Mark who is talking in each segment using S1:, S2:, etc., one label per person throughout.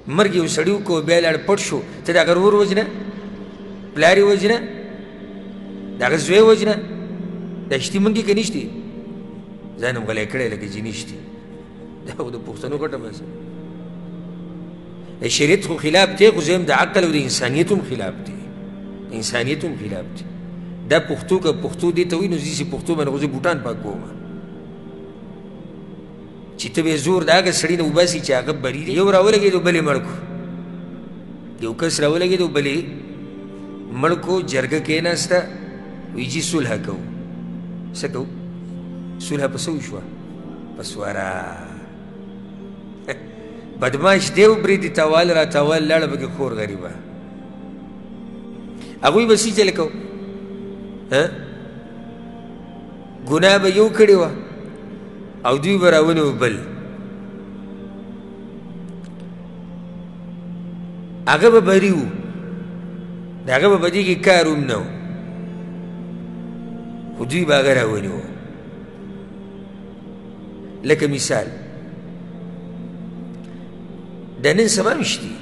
S1: مرګ یو سړي وکړو، بیا لاړ پټ شو. ته د هغه ورور وژنه، پلار یې وژنه، د هغه زوی وژنه. دا شتي منګي که نشتي؟ ځان هم غلی کړی لکه چې نشتي. دا خو د پښتنو غټه مسله. د شریعت خو خلاف دی، خو زه هم د عقل او د انسانیت هم خلاف دی، انسانیت هم خلاف دی. دا پښتو که پښتو دې ته وایي، نو زه چې پښتو باندې خو زه بوټان پاکوم. چې ته به زور د هغه سړي نه وباسي چې هغه بري دی. یو راولګېدو بل یې مړ کړو، یو کس راولګېدو بل یې مړ کړو. جرګه کښېناسته، وایي جي صلح کوو. څه کوو؟ صلح په څه وشوه؟ په سواره. بدماش دی وبرېدي، تاوال را تاوال لاړه پکې خور غریبه. هغوی به څه چل کوو؟ ګناه به یو کړې وه او دوی به راونیو بل. هغه به بري و، د هغه به په دې کې کار هم نه و، خو دوی به هغه راونیو. لکه مثال د نن سبا هم شتي،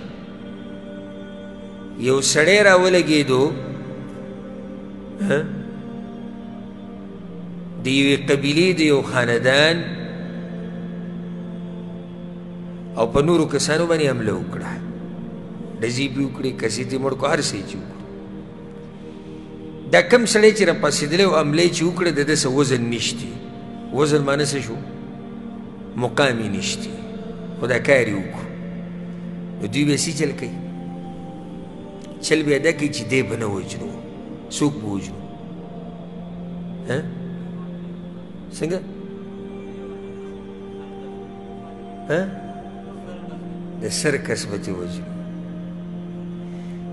S1: یو سړی راولګېدو د یوې قبیلې د یو خاندان او په نورو کسانو باندې حمله وکړه، ډزې پرې وکړې، کسې ترې مړ کړو، هر څه یې چې وکړو. دا کم سړی چې راپاڅېدلی او حمله یې چې وکړه، د ده څه وزن نشتي. وزن معنی څه شو؟ مقام یې نشتي، خو دا کار یې وکړو. نو دوی بیا څه چل کوي؟ چل بیا دا کوي چې دی به نه وژنو. څوک به وژنو؟ څنګه؟ د سر کس به ترې وژنو.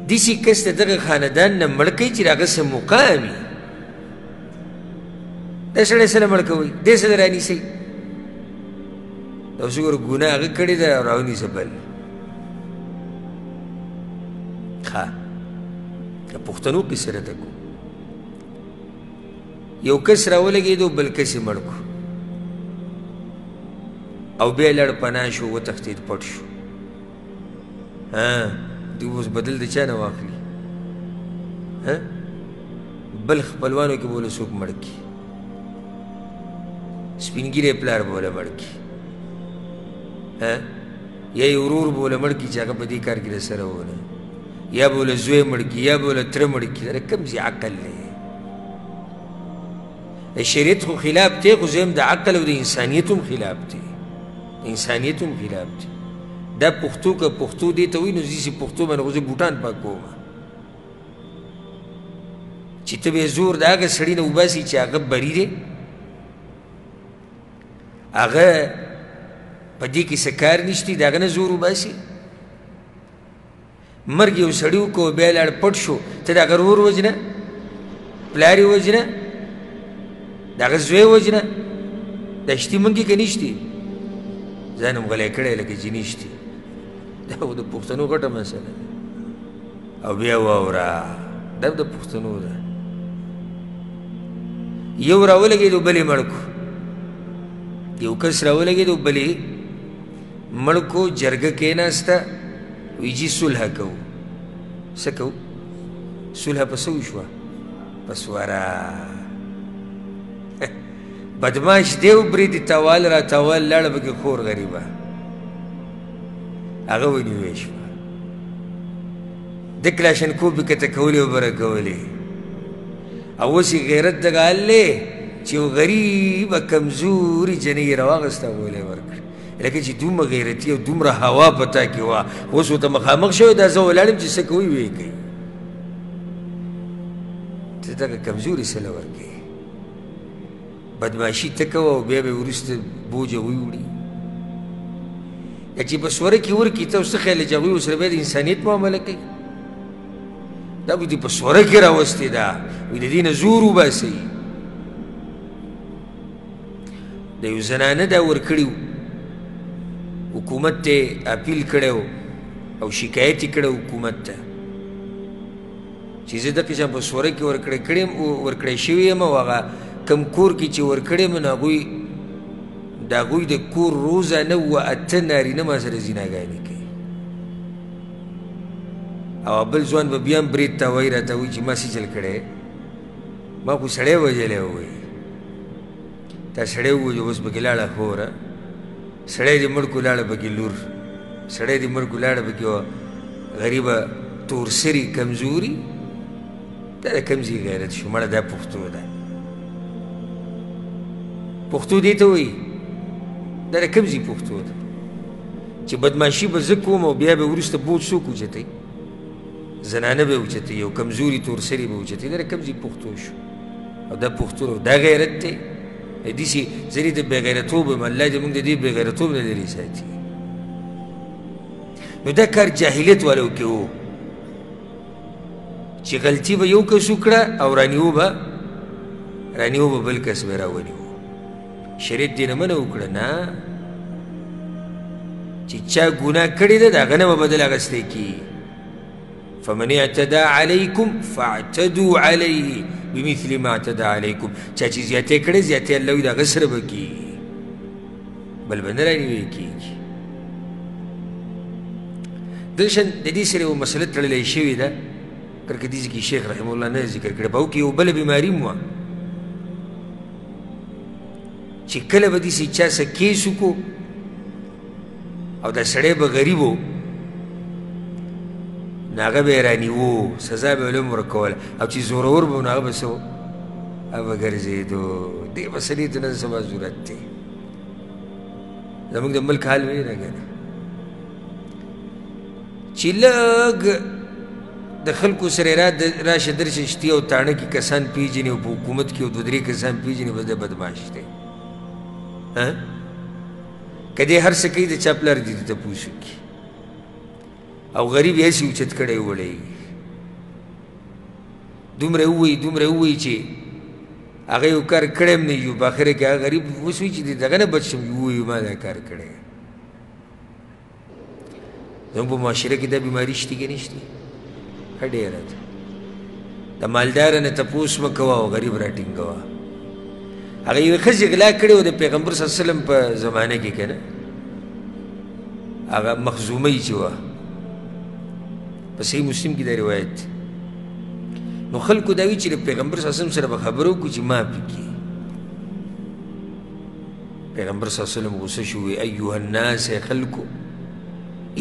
S1: داسې کس د دغه خاندان نه مړ کوي چې د هغه څه مقام وي. دا سړی څه له مړ کوئ؟ دی څه له رانیسئ؟ دا اوس وګوره ګناه هغه کړې ده او راونیسه بل. ښه، د پښتنو قصه راته کوم. یو کس راولګېدو، بل کس یې مړ کړو او بیا لاړ پناه شو، وتښتېد، پټ شو. دوی اوس بدل د چا نه واخلي؟ بل خپلوانو کې به له څوک مړ کړي، سپین ږیری پلار به له مړ کړي، یا یې ورور به له مړ کړي چې هغه په دې کار کې له سره ونه، یا به له زوی مړ کړي، یا به له تره مړ کړي. دا کوم ځای عقل دی؟ د شریعت خو خلاف دی، خو زه هم د عقل او د انسانیت هم خلاف دی، انسانیت هم خلاف دی. دا پښتو که پښتو دې ته وایي، نو زه چې پښتو باندې خو زه بوټان پاکوم. چې ته به زور د هغه سړي نه وباسي چې هغه بري دی، هغه په دې کې څه کار نشتي، د هغه نه زور وباسي. مرګ یو سړي وکړو، بیا لاړ پټ شو. ته د هغه ورور وژنه، پلار یې وژنه، د هغه زوی وژنه. دا شتي منګي که نشتي؟ ځان هم غلی کړی لکه چې نشتي. دا خو د پښتنو غټه مسله ده. او بیا واوره، دا د پښتنو ده. یو راولګېدو بل یې مړ کړو، یو کس راولګېدو بل یې مړ کړو. جرګه کښېناسته، وایي جي صلح کوو. څه کوو؟ صلح په څه وشوه؟ په سواره. بدماش دی وبرېدي، تاوال را تاوال لاړه پکې خور غریبه، هغه ونیوی شوه. د کلاشنکوف یې کته کولې او بره کولې. او اوس یې غیرت دغه حال دی چې یو غریبه کمزوري جنۍ یې راواخیسته، هغه یې ورکړه. لکه چې دومره غیرتي او دومره هوا په تا کې وه، اوس ورته مخامخ شوی، دا زه ولاړ یم چې څه کوي ویې کوي. ته دغه کمزوري څه له ورکوې؟ بدماشي ته کوه او بیا به وروسته بوج هغوی وړي. چې په سوره کې ورکړي، ته اوس څه خیال چې هغوی ورسره بیا د انسانیت معامله کوي؟ دا خو دې په سوره کې راوستې ده، وایي د دې نه زور وباسئ. د یو زنانه دا ورکړي وو، حکومت ته اپیل کړی و او شکایت یې کړی حکومت ته چې زه دقې شان په سوره کې ورکړی شوی یم، او هغه کوم کور کې چې ورکړی یم، نو هغوی د هغوی د کور روزانه 8 نارینه ما سره زیناګانې کوي. او بل ځوان به بیا هم برېت ته وایي، راته وایي چې ما څه چل کړی، ما خو سړی وژلی وایي. تا سړی ووژه، اوس پکې لاړه خوره، سړی دې مړ کړو لاړه پکې لور، سړی دې مړ کړو لاړه پکې یوه غریبه تورسري کمزوري. دا د کوم ځای غیرت شو مړه؟ دا پښتو ده، پښتو دې ته وایي. دا د کوم ځای پښتو ده چې بدماشي به زه کوم او بیا به وروسته بوج څوک اوچتوي؟ زنانه به اوچتوي او کمزوري تورسري به اوچتوي. دا د کوم ځای پښتو شو؟ او دا پښتو دا غیرت دی. داسې زه دې د بېغیرتوب یم، الله دې موږ د دې بېغیرتوب نه لرې ساتي. نو دا کار جاهلیت والو کې و چې غلطي به یو کس وکړه او رانیو به بل کس به راونیو. شریعت دې نه منع وکړه، نه چې چا ګناه کړې ده د هغه نه به بدل اخیستی کېږي. فمن اعتدى عليكم فاعتدوا عليه بمثل ما اعتدى عليكم. چا چې زیاتی کړی زیاتی الله وایي د هغه سره به کېږي، بل به نه رانیوی کېږي. دلشن د دې سره یوه مسله تړلی شوې ده، کرکه دې ځای کې شیخ رحمه الله نه ذکر کړې. په هغو کې یوه بله بیماري هم وه چې کله به داسې چا څه کیس وکړو او دا سړی به غریب و، نو هغه به یې رانیوو، سزا به یې هم ورکوله، او چې زورور به و نو هغه به څه و، هغه به ګرځېدو. دې مسلې ته نن سبا ضرورت دی. زموږ د ملک حال ویې نه که نه چې لږ د خلکو سره راشه درشه شتي او تاڼه کې کسان پېژني او په حکومت کې یو دوه درې کسان پېژني، بس دی بدمعاش دی. که دی هر څه کوي د چا پلار دې تپوس وکړي، او غریب یې هسې اوچت کړی وړی، دومره ووایي دومره ووایي چې هغه یو کار کړی هم نه وي، په اخره کې هغه غریب اوس وایي چې د دغه نه بچ شم، ووایي ما دا کار کړی. زموږ په معاشره کې دا بیماري شته که نشته؟ ښه ډېره ده. د مالداره نه تپوس مه کوه او غریب راټینګوه. هغه یوې ښځې غلا کړې وه د پیغمبر صلی الله علیه وسلم په زمانه کې، که نه هغه مخزومۍ چې وه، په صحیح مسلم کې دا روایت دی. نو خلکو دا وي چې د پیغمبر صلی الله علیه وسلم سره به خبره وکړو چې معاف کړي. پیغمبر صلی الله علیه وسلم غوسه شو، وی ایها الناس، ای خلکو،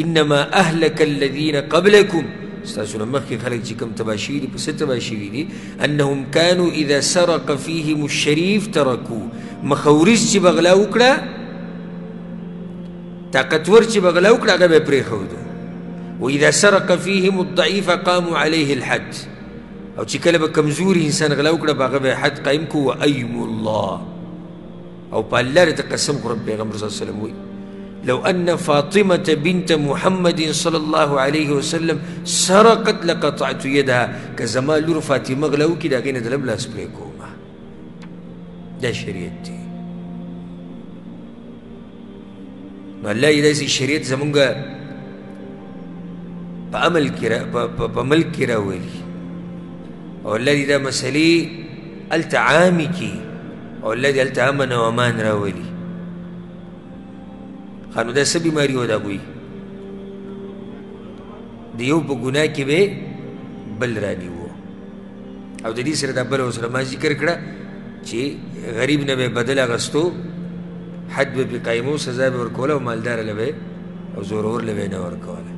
S1: انما اهلک الذین قبلکم، ستاسو نه مخکې خلک چې کوم تباه شوي دي په څه تباه شوي دي؟ انهم کانو اذا سرق فیهم الشریف ترکو. مخورز چې به غلا وکړه، طاقتور چې به غلا وکړه، هغه به یې پرېښودو. واذا سرق فیهم الضعیف قاموا علیه الحد. او چې کله به کمزوري انسان غلا وکړه، په هغه به حد قایم کړو. وایم الله، او په الله راته قسم خورم، پیغمبر صلی الله علیه وسلم وایي لو أن فاطمة بنت محمد صلى الله عليه وسلم سرقت لقطعت يدها. که زما لور فاطمه غلا وکړي، د هغې نه د لم لاس پرې کومه. دا شریعت دی. نو الله یې داسې شریعت زمونږ په عمل کې په ملک کې راولي، او الله دې دا مسلې هلته عامې کړي، او الله دې هلته امن او امان راولي. ښه نو دا څه بیماري وه د هغوی؟ د یو په ګناه کې به بل رانیوو. او د دې سره دا بله ورسره ما ذکر کړه چې غریب نه به یې بدل اخیستو، حد به پرې قایمو، سزا به ورکوله، او مالدار له به او زورور له به یې نه ورکوله.